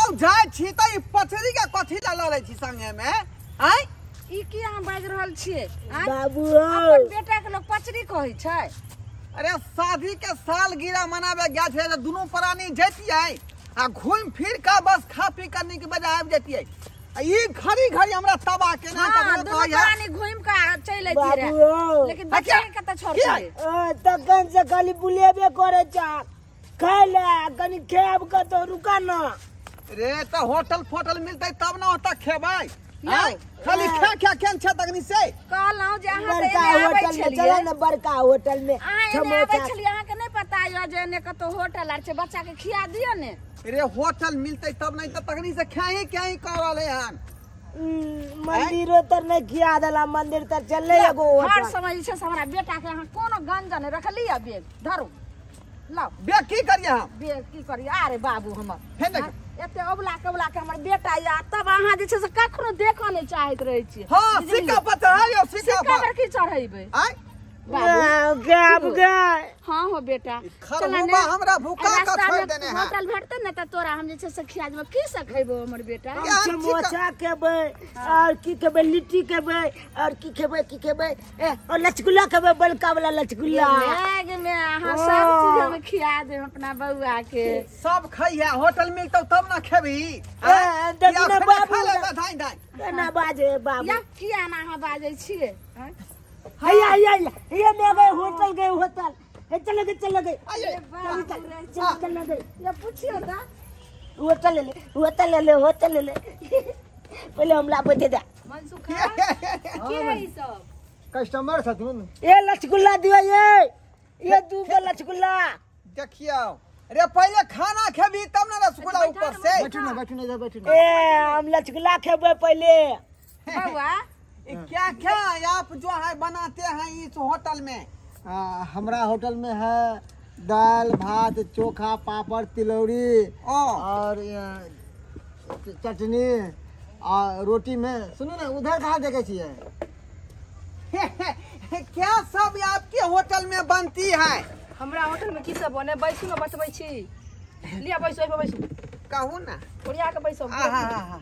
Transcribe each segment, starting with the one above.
कतौ जाय छी त ई पचरी के कथी ला ललै छी संगे में? आय ई की अहाँ बाजि रहल छियै? बाबू अपन बेटा के लोग पचरी कहै छै। अरे शादी के सालगिरह मनावे गया छे त दुनू प्राणी जैतियै आ घूम फिर का बस खा पी कर निक बजा आबि जैतियै। ई घड़ी घड़ी हमरा तबाह केना ककरो कहै प्राणी घूम के चलि अइतियै रे, लेकिन बच्चा के कत छोड़तै? तखन से खाली बुलेबे करे चा खाय ले कनी खेब कतौ रुका ना रे। त होटल फोटल मिलतै तब ना होता खेबै। खाली खा खा केन छै तखनी से कहलौं जे अहाँ त बड़का होटल में चला ना, बड़का होटल में समोसा छलियै। अहाँ के नहीं पता य जे एने कतौ होटल आर छै, बच्चा के खिया दियो ने। रे होटल मिलतै तब नहीं त तखनी से खाही खाही कर रहले हन। मंदिरो तर नहीं खिया देला, मंदिर तर चलले एगो होटल। हर समय छै से हमरा बेटा के अहाँ कोनो गंजन रखली आ बेग धरू लाओ। बेग की करिए हम? बेग की करिए? अरे बाबू हमर एते अबला कबला के हमर बेटा या तब अहाँ जे छै से कखनो देखऽ नहि चाहैत रहै छियै। हां सिक्का पर चढ़ाइयो, सिक्का पर की चढ़ेबै? आय बाबू गाब गाय। हां हो बेटा खरबूबा हमरा भूखा का छोड़ देने है। होटल भेटतै ने त तोरा हम जे छै से खिया देबै। की से खैबो हमर बेटा? समोसा खेबै और की खेबै, लिट्टी खेबै और की खेबै, की खेबै और लचगुल्ला खेबै, बड़का वाला लचगुल्ला। बैग में अहाँ सब चीज हम खिया देब अपना बउआ के। सब खइया होटल मिलतौ तब ना खेबी। देखी ना बाबू धाई धाई केना बाजे बाबू। या किया ना अहाँ बाजै छियै? हैया हैया ये मैं गए होटल, गए होटल। चले गए चले गए चल चल गए। या पूछियो त होटल ले ले, होटल ले ले, होटल ले ले। पहले हम लाबे दे दे। मनसुखा की है ई सब? कस्टमर छथुन। ए लचगुल्ला दियो, ये दू गो लचगुल्ला। देखियो रे पहले खाना खेबी तब ना रसगुल्ला ऊपर से। बैठू ना, बैठू ना, इधर बैठू ना। ए हम लचगुल्ला खेबै पहले। बउआ क्या क्या आप जो है बनाते हैं इस होटल में? हमरा होटल में है दाल भात चोखा पापड़ तिलौरी और चटनी और रोटी में। सुनू ना उधर कहाँ देखे छियै? क्या सब आपके होटल में बनती है? हमरा होटल में की सब बने बैसू ना बतबै छी। लिया बैसू, एहि पर बैसू। कहू ना ओरिया के बैसू। हां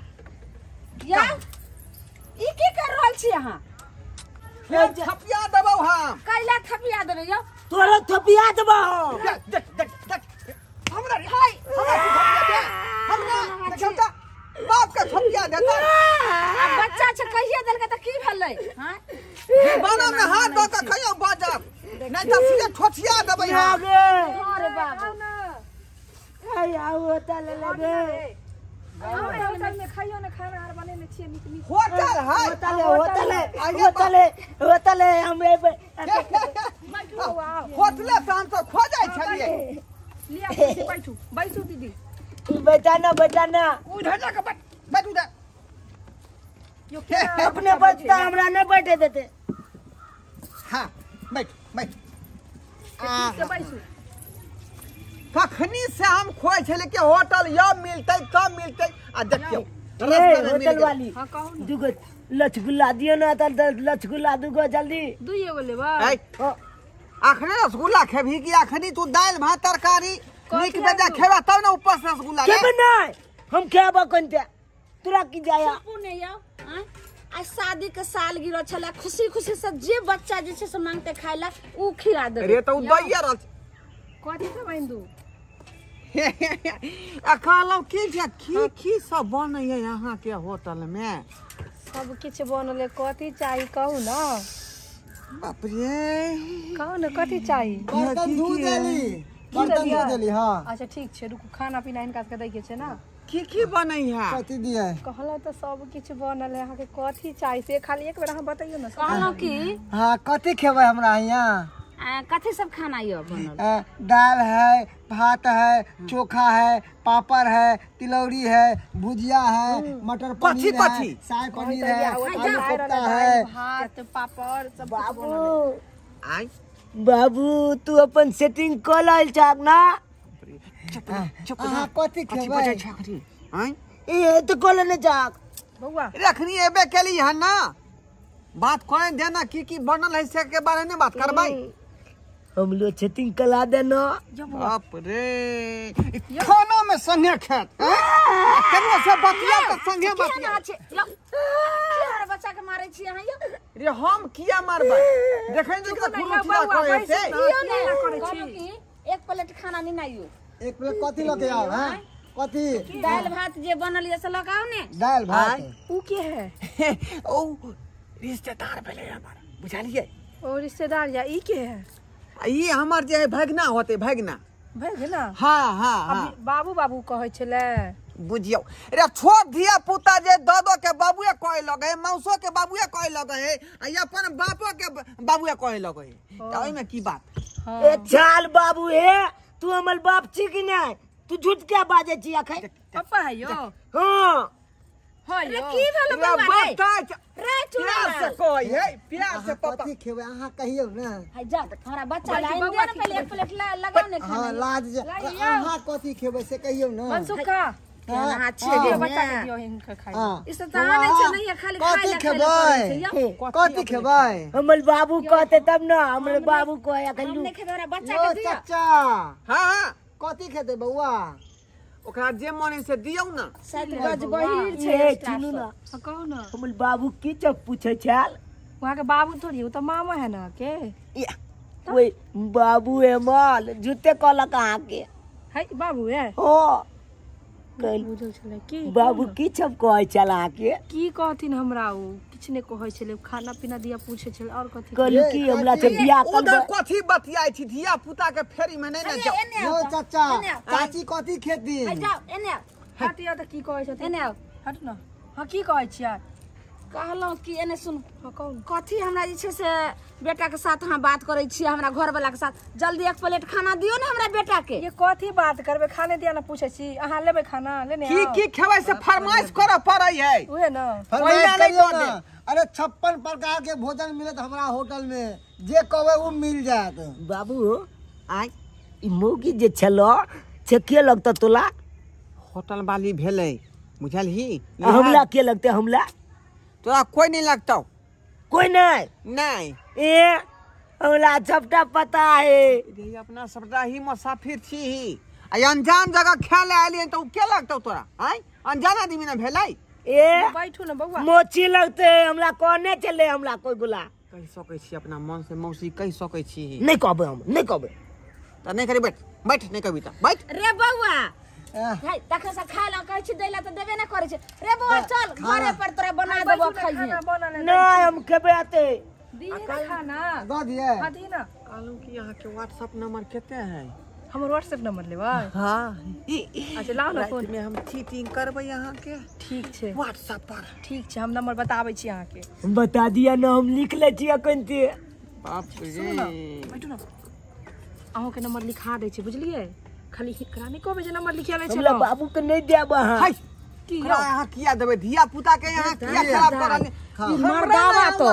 या ई की कर रहल छी अहाँ? थपिया देबौ हम। कैला थपिया देबै यौ? तोरा थपिया देबौ हम। देख देख देख हमरा रे हाय, हमरा थपिया दे। हमरा देखौ त बाप के थपिया देता। आ बच्चा छै कहिए देलकै त की भेलै? हां बाना में हाथ द के खइयो बाजब नहीं त सीधे ठोठिया देबै हम। अरे बाबू हाय आओ होटल लगे। हमरा होटल में खाइयो ना, खाना आर बनेने छियै नीक नीक। होटल है, होटल है, होटल है, होटल है, होटल है। हम एबै होटले से हम सब खो जाइ छलियै। लिया कुर्सी बैठू, बैसू दीदी। बैठा ना, बैठा ना। उधर जाके बैठ, बैठ उधर। अपने बैठता हमरा नहीं बैठे देते। हां बैठ बैठ ठीक से बैसू। कखनी से हम खोइ छले कि होटल या मिलतै तब मिलतै। आ देखियौ होटल वाली। हां कहू ना। दुगो लचगुल्ला दियो ना त लचगुल्ला दुगो जल्दी। दुइए गो लेबै? अखने रसगुल्ला खेबही कि अखनी तू दालि भात तरकारी नीक बेजा खेबा तब ना ऊपर से रसगुल्ला खेबै? नहीं हम खेबो कोनते, तोरा की जाया? चुपू नै यौ। आ शादी के सालगिरह छला, खुशी खुशी से जे बच्चा जे छै से मांगते खाय ला उ खिला देबै। रे त उ दैया रहल कथी खेबै दू? आ कहलहुँ की जे की की सब बनैया यहाँ के होटल में? सब किछु बनल है। कथी चाही कहू ना। बाप रे कहू ना कथी चाही? बर्तन धो देली, बर्तन धो देली। हां अच्छा ठीक छै, रुकू खाना पीना हिनका सबके दै के छै ना। की की बनै है? कथी दिए? कहलहुँ त सब किछु बनल है, अहाँके कथी चाही से खाली एक बेर अहाँ बतैयौ ना। कहलहुँ की हां कथी खेबै हमरा हियाँ? कथी सब खाना यो बनल? दाल है, भात है, चोखा है, पापड़ है, तिलौरी है, भुजिया है, मटर पनीर है, साग पनीर है, आलू कोफ्ता है, भात पापड़ सब। बाबू आई बाबू तू अपन सेटिंग क लेल छाक ना? चुप अहाँ कथी खेबै? आई ए त क लेने जाक बौआ। रखनी एबे केली हन ना, बात कोई देना की की बनल है से के बारे में बात करबै। हम लोग सेटिंग कला देना। बाप रे खाना में संगे खेत केना से बतिया त संगे बतिया के बच्चा के मारै छी अहाँ यौ? रे हम किया मारबै देखै जे कि खुरू खिला कहै छै यौ ने कहलहुँ कि एक प्लेट खाना निनाइयो। एक प्लेट कथी लऽ के आउ? हां कथी? दालि भात जे बनल ये से लऽ के आउ ने। दालि भात उ के है? ओ रिश्तेदार भेलै हमर, बुझलियै? ओ रिश्तेदार या ई के है? ई हमर जे है भगना होते, भगना। भगना? हाँ हाँ हाँ। बाबू बाबू कहै छलै। बुझियौ रे छोट धिया पुता जे दादो के बाबुए कहे लगे है, मौसो के बाबुए कहे लगे है, आ अपन बापो के बाबुए कहे लगे है, त ओइमे की बात? ए चाल बाबू हे, तू हमर बाप छी कि नहीं? तू झूठ क्या बाजे छी अखन? पप्पा है यो। हां हां यो। रे की भेल बौआ रे? रे प्यार से कहै है, प्यार से पापा। कथी खेबै अहाँ कहियौ ने। है जा हमरा बच्चा लाइन दे ने पहिले एक प्लेट लगाउ ने खाना। हां लाज जे अहाँ कथी खेबै से कहियौ ने। मनसुखा अहाँ छियै गे बच्चा के दियौ हिनका खाइ। ई सब त आनै छै नहीं खाली खाइ कथी खेबै? कथी खेबै? हमर बाबू कहते तब ना, हमर बाबू कहै अखन हम नहीं खेबै, हमरा बच्चा के दियौ। चाचा हां हां कथी खेतै बौआ? ओकरा जे मन है से दियौ ना। शायद गज बहिर छै। सुनू ना। हां कहू ना। हमर बाबू की चप पूछै छल? वहां के बाबू थोड़ी, उ त मामा है ना के। ओए बाबू है माल झूठे कहलक अहाँ के। है बाबू है? हां बुझल छलै की बाबू की सब कहै छल अहाँ के? की कहथिन हमरा, उ किछ नै कहै छलै, खाना पीना दिया पूछै छलै और कथी। कहलु की हमरा से बियाह करबै? उधर कथी बतियाइ छी धिया पुता के फेरी में नै ने जाउ। यो चाचा चाची कथी खेथिन? जाउ एने आउ। हट यो त की कहै छथिन? एने आउ। हट न। हां की कहै छियै? कहलहुँ कि एने सुन। हां कहू। कथी हमरा जे छै से बेटा के साथ अहाँ बात करै छी, हमरा घर वाला के साथ जल्दी एक प्लेट खाना दियौ ने हमरा बेटा के। ये कथी बात करबै? खाने दिया ना पूछै छी अहाँ लेबै खाना? लेने की आउ। की खेबै से फरमाइश करऽ पड़ै है। उहे ना फरमाइश करियौ ना। अरे 56 प्रकार के भोजन मिलत हमरा होटल में, जे कहबै उ मिल जायत। बाबू आय ई मौगी जे छलो से के लगता तोला? होटल वाली भेलै बुझलही। हमरा के लगते? हमरा तोरा कोई नहीं लगता। कोई नहीं? नहीं। ए हमरा सबटा पता है। रे अपना सबटा ही मुसाफिर छी ही, आ अनजान जगह खेले आलिए त उ के लगतौ तोरा? आय अनजान आदमी ना भेलै। ए बैठू ना बौआ। मोची लगते हमरा कोने चले हमरा कोई गुला। कहि सकै छी अपना मन से मौसी, कहि सकै छी। नहीं कहबै हम, नहीं कहबै। त नहीं करी, बैठ बैठ, नहीं कहबी त बैठ। रे बौआ है तखन से खाय ला कहै छी दैला त देबे ना करै छै। रे बौआ चल घरे पर तोरा बना देबो खाइहे। नहीं हम खेबै आते। दी ना खाना दऽ दियै। हां दी ना। कहलहुँ कि अहाँ के व्हाट्सएप नंबर कते है? हमर व्हाट्सएप नंबर लेबै? हां। अच्छा लाउ ना फोन। में हम चीटिंग करबै अहाँ के। ठीक छै व्हाट्सएप पर। ठीक छै हम नंबर बताबै छी अहाँ के। बता दिया ना हम लिख लै छी अखन ते। बाप रे बैठू ना। अहाँ के नंबर लिखा दै छी बुझलियै? खाली एकरा नहीं कहबै जे नंबर लिखिया लै छै। हमरा बाबू के नहीं देब अहाँ। हाय की अहाँ किया देबै धिया पुता के? अहाँ किया खराब करल? ई मर्दावा तो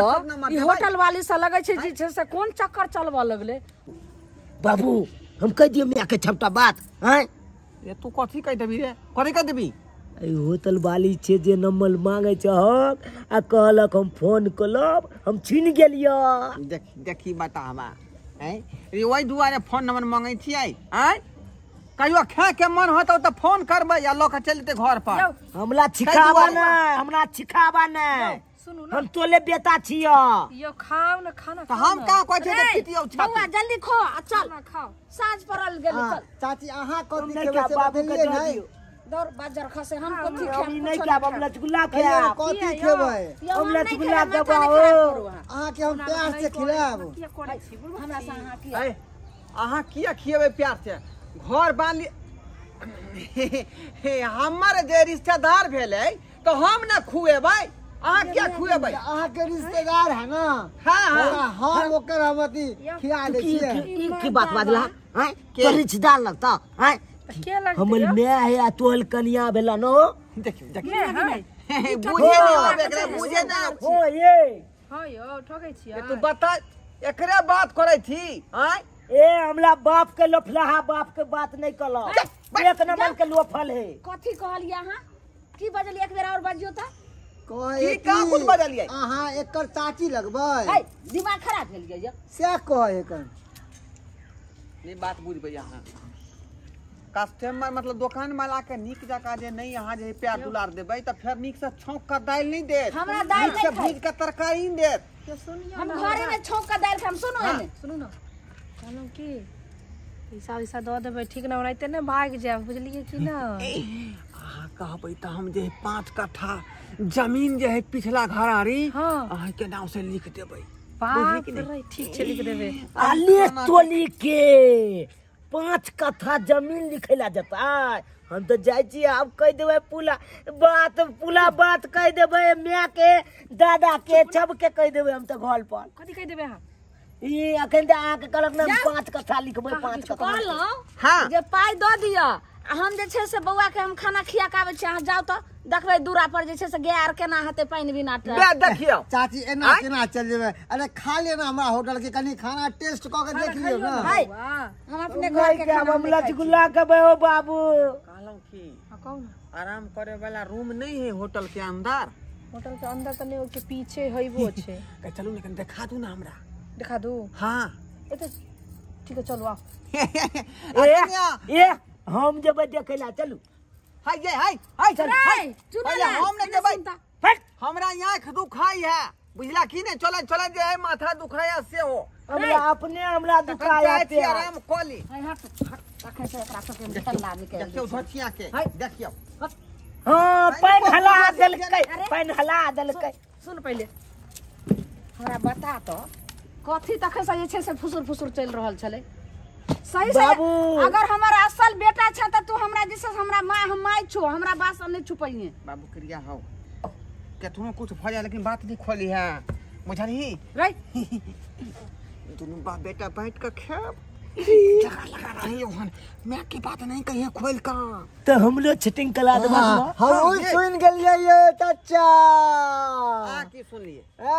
ई होटल वाली से लगै छै जे छै से कोन चक्कर चलबऽ लगलै। बाबू हम कह दियो मियां के छपटा बात। हैं रे तू कथी कह देबी रे? कथी कह देबी? ई होटल वाली छै जे नंबर मांगे छहक आ कहलक हम फोन कलब, हम छीन गेलियो। देख देखी बता हमरा हैं रे ओहि दुआरे फोन नंबर मांगे छियै? आँय कहियो खाए के मन होतौ त फोन करबै या लऽ के चलि जेतै घर पर। हमरा छिखाबा नै, हमरा छिखाबा नै। सुनू ना हम तोले बेटा छियो। यो खाओ ना खाना। त हम का कहै छियै जे पिटियौ छाती। बौआ जल्दी खो आ चल खाओ, साँझ पड़ल गेलै चल। चाची अहाँ कथी खेबै से बतेलियै नै? दौड़ बाजार खसे हम कथी खाएब? हम नहीं खाएब, हम रसगुल्ला खाएब। कथी खेबै? हम रसगुल्ला देबो अहाँ के, हम प्यार से खिलाएब। हमरा से अहाँ किया? अहाँ किया खिएबै प्यार से? घर बाली हमर जे रिश्तेदार भेलै तो हम ना खुएबै, अहाँ किया खुएबै? अहाँ के रिश्तेदार है ना। हां हां हम ओकर हम अथी खिया दै छियै। ई की बात बाजला? हैं तो रिश्तेदार लगता हैं? के लगता? हमर my है आ तोहल कनिया भेला नो। देखियो देखियो बुझे नै आबै एकरा, बुझे नै हो ये। हां यो ठकै छियै। तू बता एकरे बात करै छी? आँय ए हमरा बाप के लोफलाहा बाप के बात नहीं कलो, एक नंबर के लोफल है। कथी कहलियै अहाँ? की बजलियै? एक बेर और बजियौ त। कहै की का कुछ बजलियै? अहाँ एकर चाची लगबै। है दिमाग खराब भेल गेल से कहै एकर। नहीं बात बुझबै अहाँ। कस्टमर मतलब दुकान वाला के नीक जका जे नहीं अहाँ जे प्यार दुलार देबै त फेर नीक से छौंक के दालि नहीं देत, हमरा दालि नीक से नहीं खाइ। भूज के तरकारी नहीं देत। के सुनियो हम ना, घरे में छौंक के दालि खाम। सुनो एने सुनू ना, कहलहुँ की पैसा वैसा दऽ देबै ठीक ना, ओनाहिते ने भागि जायब, बुझलियै कि ना? अहाँ कहबै त हम जे 5 कट्ठा जमीन जे है पिछला घरारी हाँ। अहाँ के नाम से लिख देबै। बाप रे, ठीक छै लिख देबै। आले टोली के 5 कट्ठा जमीन लिखेला जता। हम तो जाइ छी आब कह देबै पुला बात, पुला बात कह देबै my के दादा के सबके कह देबै हम तो घर पर। कथी कहि देबै अहाँ? ई अखन तऽ अहाँके कहलक ने 5 कट्ठा लिखबै, 5 कट्ठा। कहलहुँ हाँ। जे पाइ दऽ दिअ आ हम जे छै से बौआ के हम खाना खिया के आबै छी, अहाँ जाउ तऽ देखबै दूरा पर जे छै से गाय आर केना हेतै पानि बिना। बे देखियौ चाची एना केना चल जेबै? अरे खा लेना हमरा होटल के कनी खाना टेस्ट कऽ के देख लियौ ना। हाय, हम अपने घर के खाना हम रसगुल्ला खेबै ओ बाबू। कहलहुँ की हाँ कहू ना। आराम करे वाला रूम नहीं है होटल के अंदर? होटल के अंदर तऽ नहि, ओहिके पीछे हैबो छै। कहे चलू ने कनी देखा दू ना हमरा। देखा दू? हाँ एते ठीक है, चलू आओ। ए हम जेबै देखै ला, चलू। हाय ये हाय हाय चल हाय, चुना पहिले लाल, हम नहीं एने जेबै, सुनता। फट। हमरा आँख दुखाई है बुझला की नहीं? चले चले जे है माथा दुखाई है से हो हमरा अपने हमरा तखन दुखाया जाइ छी आराम कऽ ली। हाय, हट हट, तखन से एकरा सबके तल्ला निकलि देखियौ धोतिया के, देखियौ। हाँ पानि हला देलकै, पानि हला देलकै। सुन पहिले हमरा बता तो कथी तखन से जे छै से फुसुर फुसुर चलि रहल छलै? सही से बाबू। अगर हमर असल बेटा छै तऽ तू हमरा जे छै से हमरा माँ, हम माय छो, हमरा बात से नहि छुपैहे। बाबू क्रिया हो केतनो कुछ भऽ जाए लेकिन बात नहीं खोली है, बुझलही? रे दुनू बाप बेटा बैठ के खेब, जगह लगा रही वहां मैं की बात नहीं कहिए खोल का। तो हमरो छिटिंग कला देबा। हम सुन गेलियै ये चाचा। आ की सुनलिए? ए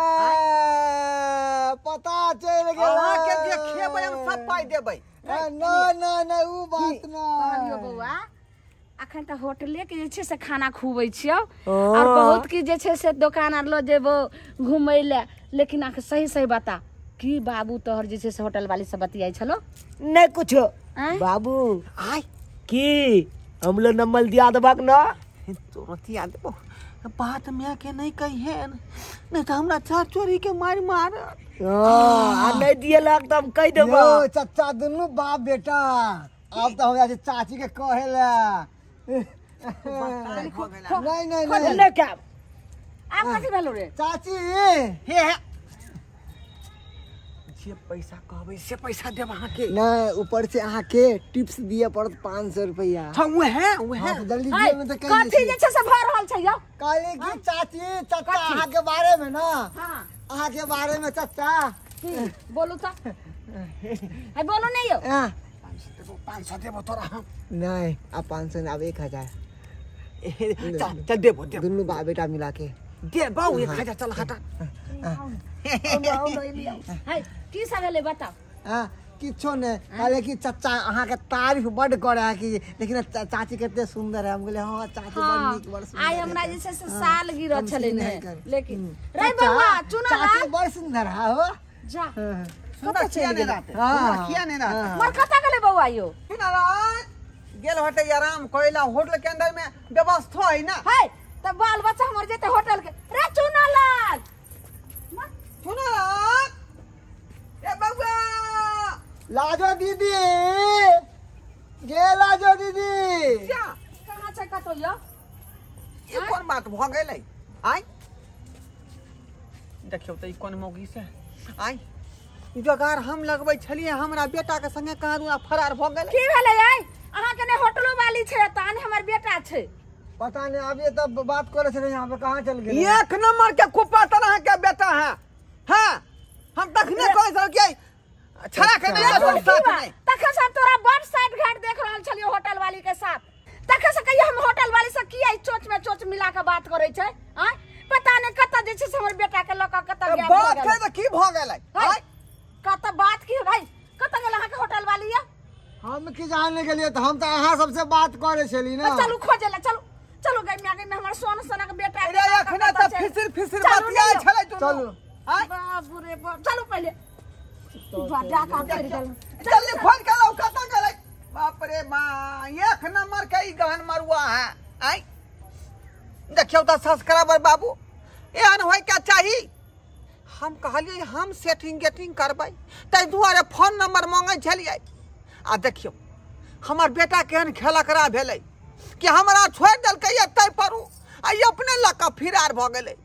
पता चलि गेल अहाँ के जे खेबै हम सब पाइ देबै। ना ना ना उ बात ना। कहलियो बौआ अखन तऽ होटले के जे छै से खाना खुबै छियौ और बहुत की जे छै से दोकान आर लऽ जेबो घुमै लए, लेकिन अहाँके सही सही बता की बाबू तोहर जे छै से होटल वाली सब बतियाइ छलो? नहीं कुछो बाबू। आय की हमलो नंबर दिया देबाक ना? तोरतिया देबो बात मैं के नहीं कहिए नहीं तो हमरा चार चोरी के मार मार। आ नहीं दिएलक त हम कहि देबो। यो चाचा दुनू बाप बेटा अब तो हमरा चाची के कहेला। नहीं नहीं नहीं नहीं क्या आप कथी भेलो रे चाची? हे हे जे पैसा कहबै से पैसा देब अहाँ के। नहीं ऊपर से अहाँ के टिप्स दिए पड़त 500 रुपया। हाँ वह वह हाँ, जल्दी दिए में तो कहि कथी जे छै से भऽ रहल छै यौ? कहली कि चाची चाचा अहाँ के बारे में ना, हाँ अहाँ के बारे में चाचा की बोलू त? है बोलू नहीं यौ। 500 देबो तोरा हम। नहीं अब 500 नहीं, अब 1000। चल चल देबो देबो दुनू बाप बेटा मिला के देबो 1000। चल हटा। है की सब भेलै बताउ? हाँ किछो नहीं, कहले कि चाचा अहाँ के तारीफ बड करे है कि लेकिन चाची कते सुंदर है। हम बोले हाँ चाची बड़ नीक बड़ सुंदर। आइ हमरा जे छै से साल गिरल छलै ने, लेकिन रे चाचा, बौआ चुना चाची बड़ सुंदर है हो। जा सुना किया नहीं रहते, सुना किया नहीं रहते। मर कता गेलै बौआ यौ? सुना गेल होते आराम कोइला होटल के अंदर में व्यवस्था है ना। है त बाल बच्चा हमर जेते होटल के। रे चुना लाल, चुना लाल ए बौआ लाजो दीदी गे लाजो दीदी जा कहाँ छै कतो यौ? ई कोन बात भ गेलै? आय देखियौ त ई कोन मौगी से आय जोगार हम लगबै छलियै हमरा बेटा के संगे कहाँ दूना फरार भ गेलै। की भेलै आय? अहाँ के ने होटलो वाली छै त आने हमर बेटा छै। पता नहीं अब ये तब बात करे छले यहाँ पे कहाँ चल गेलै। एक नंबर के कुप्पा तरह के बेटा है। हां हम तखने कहै छलौ कि छड़ा के नहीं अपन साथ नहीं। तखन से तोरा बड़ साइड घाट देख रहल छलियो होटल वाली के साथ। तखन से कहियो हम होटल वाली से किया चोच में चोच मिला के बात करे छै? आय पता नहीं कत जे छै से हमर बेटा के लक कत गया। बात छै त की भ गेलै? आय कत बात की भाई कत गेल अहाँ के होटल वाली या? हम की जाने के लिए तो हम तो अहाँ सबसे बात करे छली ना। चलू खोजे ला, चलू चलू गई में गई में हमर सोन सोना के बेटा। अरे अखने त फिसिर फिसिर बतियाय छलै चलू। बाप रे बाप चलू पहिले बड़ा का कर गेल। जल्दी खोज के लाओ कत गेलै। बाप रे बा, एक नंबर के ई गहन मरुआ है। आय देखियौ तऽ सब्सक्राइबर बाबू, एहन होय के चाही। हम कहलियै हम सेटिंग गेटिंग करबै, ताहि दुआरे फोन नंबर मांगै छलियै। आ देखियौ हमर बेटा केहन खेलकरा भेलै कि हमरा छोड़ि देलकै ताहि पर आ ई अपने लऽ कऽ फिरार भऽ गेलै।